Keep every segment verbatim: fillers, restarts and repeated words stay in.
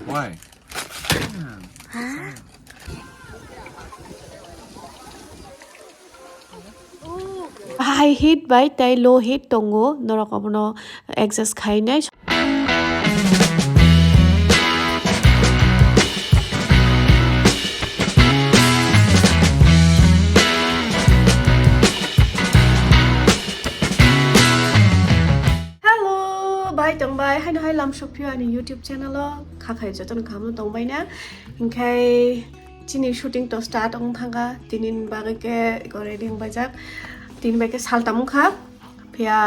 Why? High heat bai tei low heat tongo, norok obono adjust khainai. Hello, bai tong bai, haino hai lam sokphio ani YouTube channel o, kha khai jotono kaham no tong bai na, hinkhe chini shooting to start wng thangkha, tini ni bagwi khe ready wng baijak, tini bai khe saltam wngkha, phiya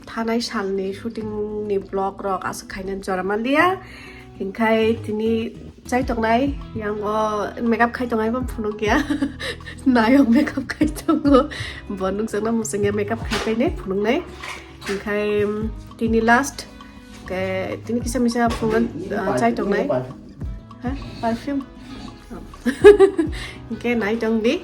thanai salni shooting ni vlog rok aswk khaina jora manliya, hinkhe tini chai tongnai, yango makeup khai tongnai bo phunukya, nayok makeup khai tongo, bo nukjakna muchungya makeup khai painai phunuknai, hinkhe tini last, ke tini kisa misa phunukna, ah, chai tongnai, ha, perfume. Hingke nai tong di.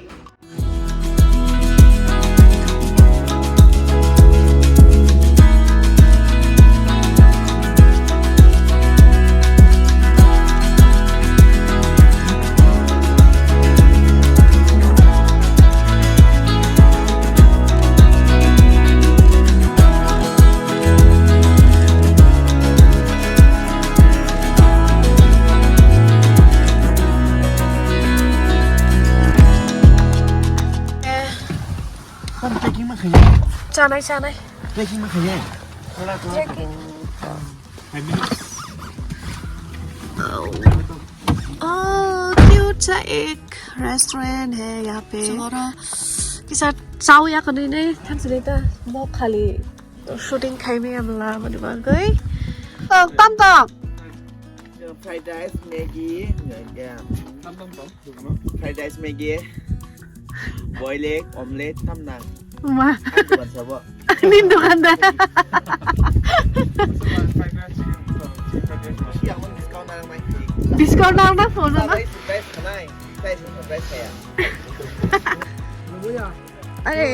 Packing ma khaye. Chanai, chanai. Packing ma khaye. Packing. Five minutes. Oh, cute सा एक रेस्टोरेंट है यहाँ पे। Kisa chao ya kani nei than sini ta mo khali shooting khai mi amla mani bagwi. Oh, tam tam. Fried rice, Maggi, yeah. Fried rice, Maggi, boiled egg, omelette, tam nang. Ma. Ang dukan sabo. Ani dukan da. Siya mo discount na lang nai. Discount na lang na phone na. Rice, rice khanai. Rice, rice kaya. अरे,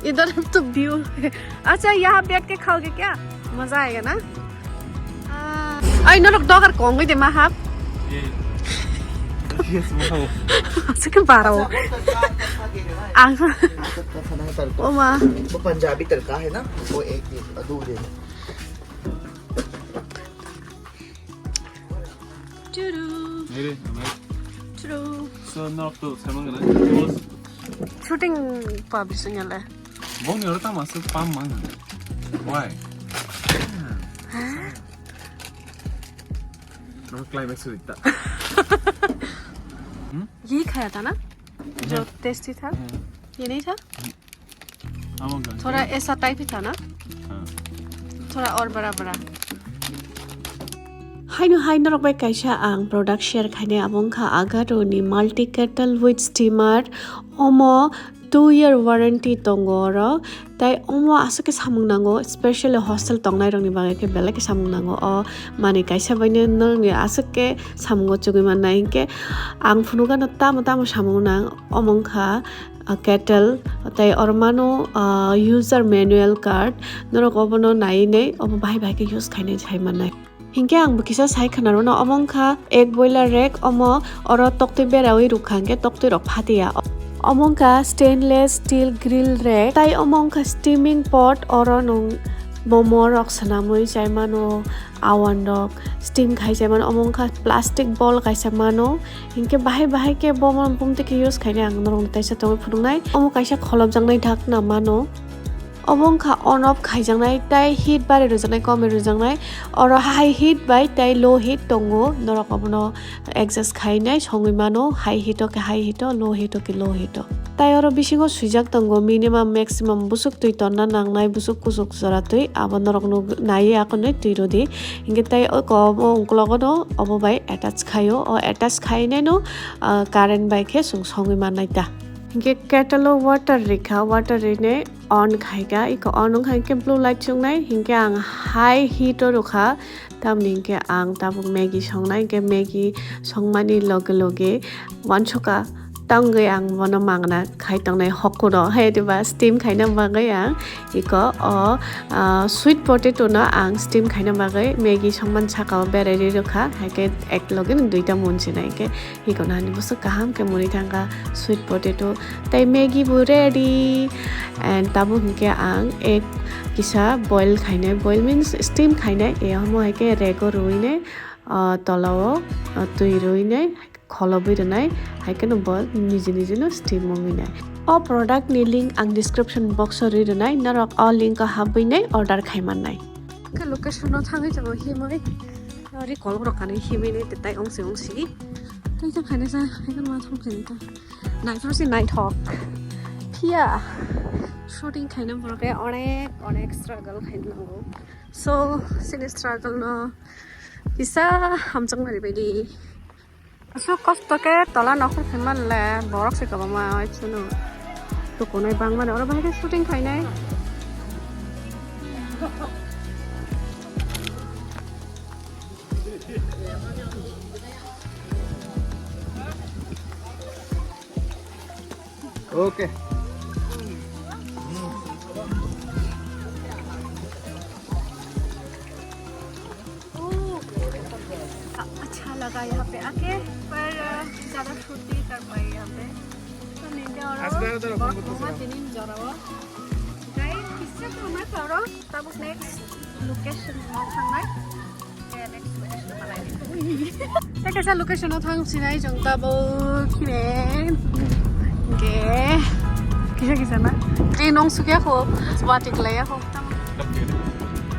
इधर तो व्यू है। अच्छा, यहाँ बैठ के खाओगे क्या? मजा आएगा ना? हाँ। Ai, norok dogar kongwi de ma hap? Yes, wow. Asuk ke baro. Ang. वो पंजाबी तड़का है ना, वो एक दे, दो दे। Turu. Hey, I'm right. Turu. So, norok to samang na. Shooting pa bising le. Bong ni oro tamo aswk pam mang. Why? Hah? Norok climax suri ta. Hmm? Ye khaya tha na? जो टेस्टी था। ये नहीं था? थोड़ा ऐसा टाइप ही था ना? थोड़ा और बड़ा बड़ा। Haino hai norok bai kaisa ang product share khainai, abo wngkha Agaro ni multi kettle with steamer. Omo two year warranty tongo oro, tai omo aswk khe samung nango, specially hostel tongnai rokni bagwi khe belai khe samung nango. O manwi kaisa baino nokni aswk khe samungo chugui mannai, hinkhe ang phunukgano tamo tamo samung nang, omo wngkha, ah, kettle, tei oro mano, ah, user manual card, norok obono naiwi nei obo bahai bahai khe use khainai sai mannai. Hinkhe ang bo kisa sai khwnarwno, omo wngkha egg boiler rack, omo oro toktwi berawi rwkha hinkhe toktwi rok phatiya. Omo wngkha stainless steel grill rack, tai omo wngkha steaming pot, oro nwng bomo rok swnamwi chai mano, awan rok steam khai chai mano. Omo wngkha plastic bowl kaisa mano, hinkhe bahai bahai khe bomo bumtwi khe use khainai ang norokno teisa tongwi phunuknai. Omo kaisa kholopjaknai dhakna mano. Obo wngkha on off khaijaknai, tai heat bari rwjaknai, komi rwjaknai. Oro high heat bai tai low heat tongo, norok obono adjust khainai songwi mano, high heat o khe high heat o, low heat o khe low heat o. Tai oro bisingo swijak tongo minimum maximum busuk twi tonna nangnai, busuk kusuk jora twi, abo norokno naiwi akonwi twi rwdi. Hinkhe tai o ko obo ungkologo no obo bai attach khaio, o attach khainai no, ah, current bai khe chwng songwi mannai ta. Hinkhe kettle o water rikha, water rinai on khaikha, iko on wngkha hinkhe blue light chwngnai, hinkhe ang high heat o rwkha, tamni hinkhe ang tabuk Maggi songnai, hinkhe Maggi songmani loge loge uansukha Tongwi ang bono mangna khai tongnai hokuro, hai diba steam khaina bagwi ang iko o, ah, sweet potato no ang steam khaina bagwi Maggi songman saka o berai ri rwkha, hai khe ek loge no duita munsinai khe iko no hani bwswk kaham khe muni thangkha sweet potato tei Maggi bo ready. And tabuk hinkhe ang ek kisa boil khainai, boil means steam khainai, e omo hai khe rego rwinai, ah, tola o, ah, twi rwinai, kholobwi rwnai, hai kheno bo niji niji no steam wngwi nai. O product ni link ang description box o rwi rwnai, norok o link o habwi nai order khai mannai. Khe location no thangwi tongo himwi, ori kolok rok kanwi himwi nai tai ongsi ongsi. Tai ta khaina sa, hai kheno ma thong khaina ta. Naithok si naithok. Phiya shooting khaina borok khe onek onek struggle khaina nango. So, sini struggle no kisa hamjakmani baidi. Aswk kosto khe tola nokhor khe manle borok se kwbangma oi chwngno tukunai bangmani oro bahai khe shooting khainai. Okay. ओह, अच्छा लगा यहाँ पे आके, पर, अ, ज़्यादा shoot नहीं कर पाए यहाँ पे। तो नीचे और आज मैं उधर बहुत फोन करता हूँ। Guys, किससे तो मैं करो, तब उसने एक location में खाना है। Tei kaisa location o thang sinai chwng tabuk khine. Ge. Kisa kisa na. Train ong sukya kho. Wati klaya kho.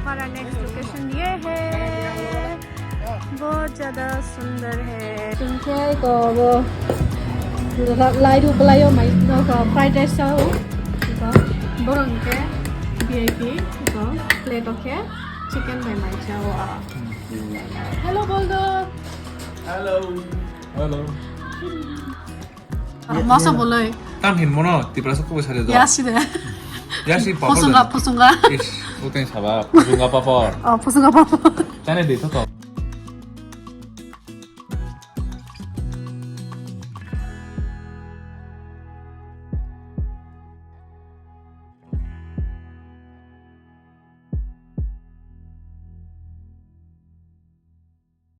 Para next location ye hai. बहुत ज्यादा सुंदर है। Chwng khe ko bo lairu bwlaio mai no ko fried rice sao. Ko borok khe V I P ko plate o khe chicken bai mai sao. Hello, Boldo. Hello. Hello. Masa bolai. Tam hin mono, Tiprasa ko sare do. Yasi de. Yasi papor. Pusunga, de. Pusunga. Ish, uteng saba, pusunga papor. Oh, pusunga papor. Chane de to to.